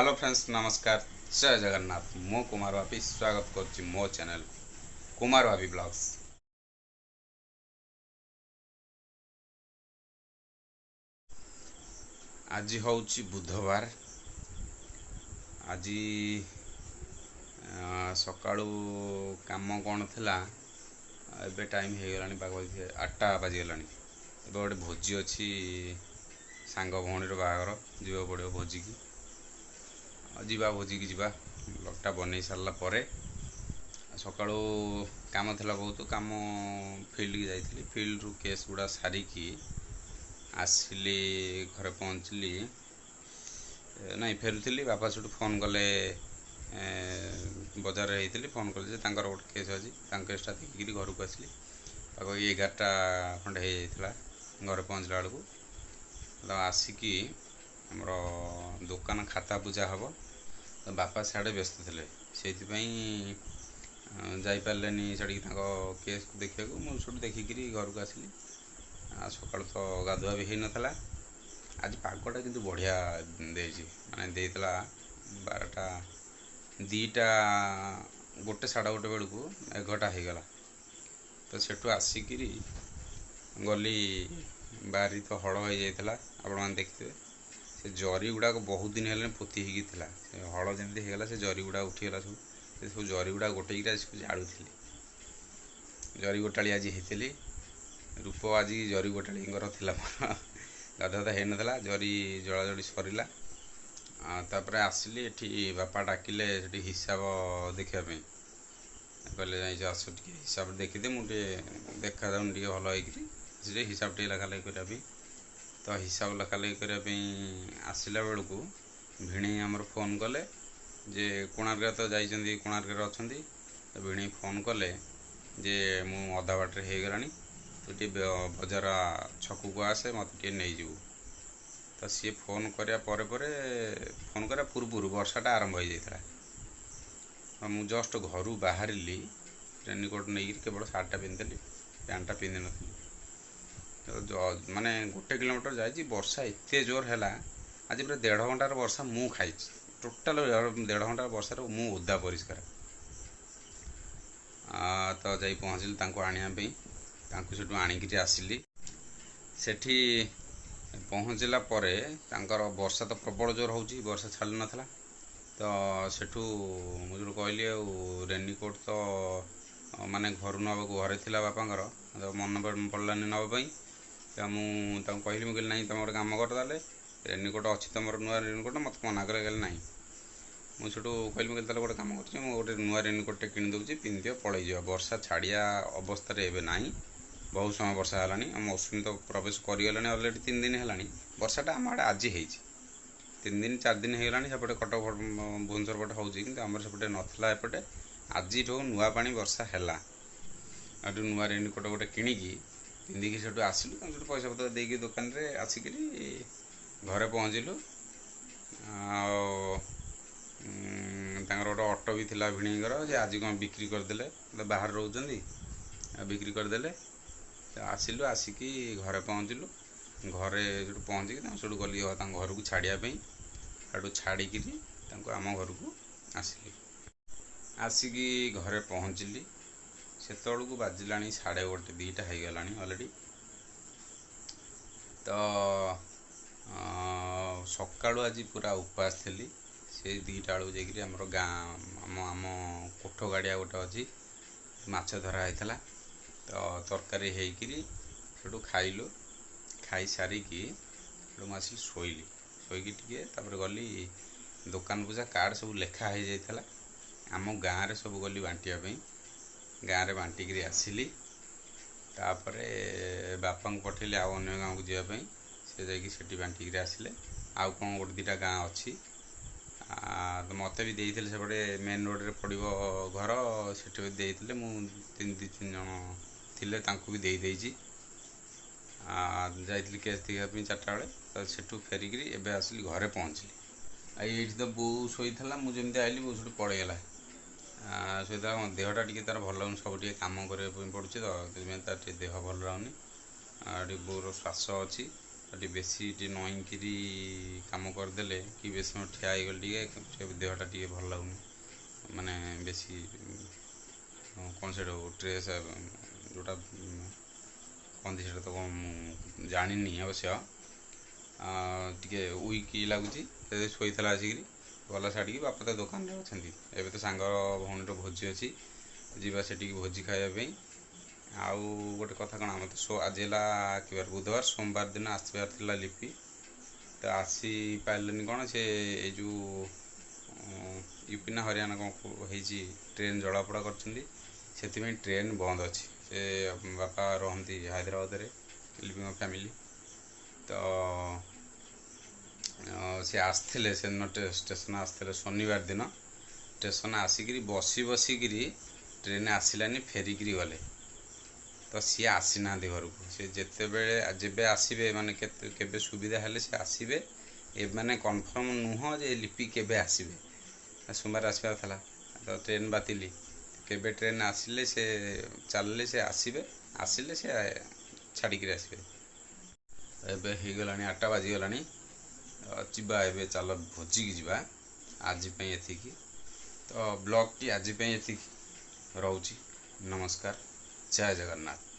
Hello friends, ନମସ୍କାର, ଜୟ ଜଗନ୍ନାଥ। ମୁଁ କୁମାର ବାପି, ସ୍ୱାଗତ କରୁଛି ମୋ ଚ୍ୟାନେଲକୁ କୁମାର ବାପି ବ୍ଲଗ୍ସ। ଆଜି ହେଉଛି ବୁଧବାର। ଆଜି ସକାଳୁ କାମ କ'ଣ ଥିଲା, ଏବେ ଟାଇମ୍ ହେଇଗଲାଣି ପାଖାପାଖି 8ଟା ବାଜିଗଲାଣି। ଏବେ ଗୋଟେ ଭୋଜି ଅଛି, ସାଙ୍ଗ ଭଉଣୀର ବାହାଘର, ଯିବାକୁ ପଡ଼ିବ ଭୋଜିକି। ଆଉ ଯିବା, ଭୋଜିକି ଯିବା ବ୍ଲଗ୍ଟା ବନେଇ ସାରିଲା ପରେ। ସକାଳୁ କାମ ଥିଲା ବହୁତ କାମ, ଫିଲ୍ଡକି ଯାଇଥିଲି। ଫିଲ୍ଡରୁ କେସ୍ ଗୁଡ଼ା ସାରିକି ଆସିଲି, ଘରେ ପହଞ୍ଚିଲି। ନାଇଁ, ଫେରୁଥିଲି, ବାପା ସେଠୁ ଫୋନ୍ କଲେ। ବଜାରରେ ହେଇଥିଲି, ଫୋନ୍ କଲେ ଯେ ତାଙ୍କର ଗୋଟେ କେସ୍ ଅଛି। ତାଙ୍କ କେସ୍ଟା ଦେଖିକିରି ଘରକୁ ଆସିଲି। ପାଖାପାଖି 11ଟା ଖଣ୍ଡେ ହେଇଯାଇଥିଲା ଘରେ ପହଞ୍ଚିଲା ବେଳକୁ। ତ ଆସିକି ଆମର ଦୋକାନ ଖାତା ପୂଜା ହେବ, ତ ବାପା ସିଆଡ଼େ ବ୍ୟସ୍ତ ଥିଲେ, ସେଇଥିପାଇଁ ଯାଇପାରିଲେନି ସେଠିକି ତାଙ୍କ କେସ୍କୁ ଦେଖିବାକୁ। ମୁଁ ସେଠୁ ଦେଖିକିରି ଘରକୁ ଆସିଲି। ଆଉ ସକାଳୁ ତ ଗାଧୁଆ ବି ହେଇନଥିଲା। ଆଜି ପାଗଟା କିନ୍ତୁ ବଢ଼ିଆ ଦେଇଛି, ମାନେ ଦେଇଥିଲା 12ଟା, 2ଟା, 1, 1:30 ବେଳକୁ ମେଘଟା ହେଇଗଲା। ତ ସେଠୁ ଆସିକିରି ଗଲି, ବାରି ତ ହଳ ହେଇଯାଇଥିଲା, ଆପଣମାନେ ଦେଖିଥିବେ। ସେ ଜରି ଗୁଡ଼ାକ ବହୁତ ଦିନ ହେଲାଣି ପୋତି ହେଇକି ଥିଲା। ସେ ହଳ ଯେମିତି ହେଇଗଲା, ସେ ଜରି ଗୁଡ଼ାକ ଉଠିଗଲା ସବୁ। ସେ ସବୁ ଜରି ଗୁଡ଼ାକ ଗୋଟେଇକିରି ଆଜି ସବୁ ଜାଳୁଥିଲି। ଜରି ଗୋଟାଳି ଆଜି ହେଇଥିଲି, ରୂପ ଆଜି ଜରି ଗୋଟାଳିଙ୍କର ଥିଲା ମୋର। ଗାଧୁଆ ତ ହେଇନଥିଲା, ଜରି ଜଳାଜଳି ସରିଲା। ତାପରେ ଆସିଲି ଏଠି, ବାପା ଡାକିଲେ ସେଠି ହିସାବ ଦେଖିବା ପାଇଁ। କହିଲେ, ଯାଇ ଆସ ଟିକେ ହିସାବ ଦେଖିଦେ, ମୁଁ ଟିକେ ଦେଖାଯାଉନି ଟିକେ ଭଲ ହେଇକିରି, ସେଠି ହିସାବ ଟିକେ ଲେଖା ଲେଖି କରିବା ପାଇଁ। ତ ହିସାବ ଲେଖା ଲେଖି କରିବା ପାଇଁ ଆସିଲା ବେଳକୁ ଭିଣେଇ ଆମର ଫୋନ୍ କଲେ ଯେ କୋଣାର୍କରେ ତ ଯାଇଛନ୍ତି, କୋଣାର୍କରେ ଅଛନ୍ତି। ତ ଭିଣେଇ ଫୋନ୍ କଲେ ଯେ ମୁଁ ଅଧା ବାଟରେ ହେଇଗଲାଣି, ତୁ ଟିକେ ବଜାର ଛକକୁ ଆସେ, ମୋତେ ଟିକେ ନେଇଯିବୁ। ତ ସିଏ ଫୋନ୍ କରିବା ପରେ ପରେ, ଫୋନ୍ କରିବା ପୂର୍ବରୁ ବର୍ଷାଟା ଆରମ୍ଭ ହେଇଯାଇଥିଲା। ମୁଁ ଜଷ୍ଟ ଘରୁ ବାହାରିଲି, ରେନିକୋଟ୍ ନେଇକିରି, କେବଳ ସାର୍ଟଟା ପିନ୍ଧିଥିଲି, ପ୍ୟାଣ୍ଟଟା ପିନ୍ଧିନଥିଲି। ମାନେ 1 କିଲୋମିଟର ଯାଇଛି, ବର୍ଷା ଏତେ ଜୋର ହେଲା। ଆଜି ପୁରା ଦେଢ଼ ଘଣ୍ଟାର ବର୍ଷା ମୁଁ ଖାଇଛି। ଟୋଟାଲ ଦେଢ଼ ଘଣ୍ଟାର ବର୍ଷାରେ ମୁଁ ଓଦା ପରିଷ୍କାର। ତ ଯାଇ ପହଞ୍ଚିଲି ତାଙ୍କୁ ଆଣିବା ପାଇଁ। ତାଙ୍କୁ ସେଠୁ ଆଣିକିରି ଆସିଲି। ସେଠି ପହଞ୍ଚିଲା ପରେ ତାଙ୍କର ବର୍ଷା ତ ପ୍ରବଳ ଜୋର ହେଉଛି, ବର୍ଷା ଛାଡ଼ି ନଥିଲା। ତ ସେଠୁ ମୁଁ ଯେଉଁଠୁ କହିଲି, ଆଉ ରେନିକୋଟ୍ ତ ମାନେ ଘରୁ ନେବାକୁ, ଘରେ ଥିଲା ବାପାଙ୍କର, ତ ମନେ ପଡ଼ିଲାନି ନେବା ପାଇଁ। ତ ମୁଁ ତାଙ୍କୁ କହିଲି, ମୁଁ କହିଲି, ନାହିଁ, ତୁମେ ଗୋଟେ କାମ କର ତାହେଲେ, ରେନିକୋଟ୍ ଅଛି ତୁମର ନୂଆ ରେନିକୋଟ୍? ମୋତେ ମନା କଲେ, କହିଲେ ନାହିଁ। ମୁଁ ସେଠୁ କହିଲି, ମୁଁ କହିଲି, ତାହେଲେ ଗୋଟେ କାମ କରୁଛି, ମୁଁ ଗୋଟେ ନୂଆ ରେନିକୋଟ୍ଟେ କିଣିଦେଉଛି, ପିନ୍ଧିଦିଅ, ପଳେଇଯିବା। ବର୍ଷା ଛାଡ଼ିବା ଅବସ୍ଥାରେ ଏବେ ନାହିଁ, ବହୁତ ସମୟ ବର୍ଷା ହେଲାଣି ଆଉ ମୌସୁମୀ ତ ପ୍ରବେଶ କରିଗଲାଣି ଅଲରେଡ଼ି, 3 ଦିନ ହେଲାଣି। ବର୍ଷାଟା ଆମ ଆଡ଼େ ଆଜି ହେଇଛି, 3 ଦିନ 4 ଦିନ ହେଇଗଲାଣି। ସେପଟେ କଟକ ଭୁବନେଶ୍ୱର ପଟେ ହେଉଛି, କିନ୍ତୁ ଆମର ସେପଟେ ନଥିଲା। ଏପଟେ ଆଜିଠୁ ନୂଆ ପାଣି ବର୍ଷା ହେଲା। ଏଠୁ ନୂଆ ରେନିକୋଟ୍ ଗୋଟେ କିଣିକି ପିନ୍ଧିକି ସେଠୁ ଆସିଲୁ। ତାଙ୍କୁ ସେଠୁ ପଇସା ପତ୍ର ଦେଇକି ଦୋକାନରେ ଆସିକିରି ଘରେ ପହଞ୍ଚିଲୁ। ଆଉ ତାଙ୍କର ଗୋଟେ ଅଟୋ ବି ଥିଲା ଭିଣେଇଙ୍କର ଯେ, ଆଜି କ'ଣ ବିକ୍ରି କରିଦେଲେ, ବାହାରେ ରହୁଛନ୍ତି ଆଉ ବିକ୍ରି କରିଦେଲେ। ତ ଆସିଲୁ, ଆସିକି ଘରେ ପହଞ୍ଚିଲୁ। ଘରେ ସେଠୁ ପହଞ୍ଚିକି ତାଙ୍କୁ ସେଠୁ ଗଲି ତାଙ୍କ ଘରକୁ ଛାଡ଼ିବା ପାଇଁ। ସେଠୁ ଛାଡ଼ିକିରି ତାଙ୍କୁ ଆମ ଘରକୁ ଆସିଲି। ଆସିକି ଘରେ ପହଞ୍ଚିଲି ସେତେବେଳକୁ ବାଜିଲାଣି 1:30, 2ଟା ହେଇଗଲାଣି ଅଲରେଡ଼ି। ତ ସକାଳୁ ଆଜି ପୁରା ଉପାସ ଥିଲି। ସେ 2ଟା ବେଳକୁ ଯାଇକିରି ଆମର ଗାଁ ଆମ କୋଠ ଗାଡ଼ିଆ ଗୋଟେ ଅଛି, ମାଛ ଧରା ହେଇଥିଲା। ତ ତରକାରୀ ହେଇକିରି ସେଠୁ ଖାଇଲୁ। ଖାଇସାରିକି ସେଠୁ ମୁଁ ଆସିକି ଶୋଇଲି। ଶୋଇକି ଟିକେ ତାପରେ ଗଲି ଦୋକାନ ପୂଜା କାର୍ଡ଼ ସବୁ ଲେଖା ହେଇଯାଇଥିଲା, ଆମ ଗାଁରେ ସବୁ ଗଲି ବାଣ୍ଟିବା ପାଇଁ। ଗାଁରେ ବାଣ୍ଟିକିରି ଆସିଲି। ତାପରେ ବାପାଙ୍କୁ ପଠେଇଲି ଆଉ ଅନ୍ୟ ଗାଁକୁ ଯିବା ପାଇଁ, ସେ ଯାଇକି ସେଠି ବାଣ୍ଟିକିରି ଆସିଲେ। ଆଉ କ'ଣ ଗୋଟେ 2ଟା ଗାଁ ଅଛି, ତ ମୋତେ ବି ଦେଇଥିଲେ, ସେପଟେ ମେନ୍ ରୋଡ଼ରେ ପଡ଼ିବ ଘର, ସେଠି ବି ଦେଇଥିଲେ। ମୁଁ 3, 2 3 ଜଣ ଥିଲେ, ତାଙ୍କୁ ବି ଦେଇଦେଇଛି। ଯାଇଥିଲି କେସ୍ ଦେଖିବା ପାଇଁ 4ଟା ବେଳେ, ତ ସେଠୁ ଫେରିକିରି ଏବେ ଆସିଲି, ଘରେ ପହଞ୍ଚିଲି। ଆଉ ଏଇଠି ତ ବୋଉ ଶୋଇଥିଲା। ମୁଁ ଯେମିତି ଆଇଲି, ବୋଉ ସେଠୁ ପଳେଇଗଲା, ଶୋଇଥିଲା। କ'ଣ ଦେହଟା ଟିକେ ତାର ଭଲ ଲାଗୁନି, ସବୁ ଟିକେ କାମ କରିବା ପାଇଁ ପଡ଼ୁଛି, ତ ସେଥିପାଇଁ ତାର ଟିକେ ଦେହ ଭଲ ରହୁନି। ଆଉ ଟିକେ ବୋଉର ଶ୍ୱାସ ଅଛି। ତ ଟିକେ ବେଶୀ ଟିକେ ନଇଁକିରି କାମ କରିଦେଲେ କି ବେଶୀ ସମୟ ଠିଆ ହେଇଗଲେ ଟିକେ ଦେହଟା ଟିକେ ଭଲ ଲାଗୁନି, ମାନେ ବେଶୀ କ'ଣ ସେଇଟା ଟ୍ରେସ୍ ଯେଉଁଟା କହନ୍ତି ସେଇଟା ତ କ'ଣ ମୁଁ ଜାଣିନି ଅବଶ୍ୟ, ଟିକେ ୱିକ୍ ଲାଗୁଛି। ସେ ଶୋଇଥିଲା ଆସିକିରି ଗଲା ଛାଡ଼ିକି। ବାପା ତ ଦୋକାନରେ ଅଛନ୍ତି। ଏବେ ତ ସାଙ୍ଗ ଭଉଣୀର ଭୋଜି ଅଛି, ଯିବା ସେଠିକି ଭୋଜି ଖାଇବା ପାଇଁ। ଆଉ ଗୋଟେ କଥା କ'ଣ, ଆମର ତ ଆଜି ହେଲା କିବାର ବୁଧବାର, ସୋମବାର ଦିନ ଆସିବାର ଥିଲା ଲିପି, ତ ଆସିପାରିଲେନି କ'ଣ ସେ ଏଇ ଯେଉଁ ୟୁପି ନା ହରିୟାଣା କ'ଣ ହେଇଛି, ଟ୍ରେନ୍ ଜଳାପୋଡ଼ା କରିଛନ୍ତି, ସେଥିପାଇଁ ଟ୍ରେନ୍ ବନ୍ଦ ଅଛି। ସେ ବାପା ରହନ୍ତି ହାଇଦ୍ରାବାଦରେ, ଲିପିଙ୍କ ଫ୍ୟାମିଲି ତ। ସେ ଆସିଥିଲେ ସେଦିନ ଷ୍ଟେସନ୍ ଆସିଥିଲେ ଶନିବାର ଦିନ। ଷ୍ଟେସନ୍ ଆସିକିରି ବସି ବସିକିରି ଟ୍ରେନ୍ ଆସିଲାନି, ଫେରିକିରି ଗଲେ। ତ ସିଏ ଆସିନାହାନ୍ତି ଘରକୁ। ସେ ଯେତେବେଳେ ଯେବେ ଆସିବେ, ମାନେ କେତେ କେବେ ସୁବିଧା ହେଲେ ସେ ଆସିବେ, ଏ ମାନେ କନଫର୍ମ ନୁହଁ ଯେ ଲିପି କେବେ ଆସିବେ। ସୋମବାର ଆସିବାର ଥିଲା, ତ ଟ୍ରେନ୍ ବାତିଲ। କେବେ ଟ୍ରେନ୍ ଆସିଲେ ସେ ଚାଲିଲେ ସେ ଆସିବେ, ଆସିଲେ ସେ ଛାଡ଼ିକିରି ଆସିବେ। ଏବେ ହେଇଗଲାଣି 8ଟା ବାଜିଗଲାଣି, ଯିବା ଏବେ, ଚାଲ ଭୋଜିକି ଯିବା। ଆଜି ପାଇଁ ଏତିକି ତ ବ୍ଲଗ୍ଟି ଆଜି ପାଇଁ ଏତିକି ରହୁଛି। ନମସ୍କାର, ଜୟ ଜଗନ୍ନାଥ।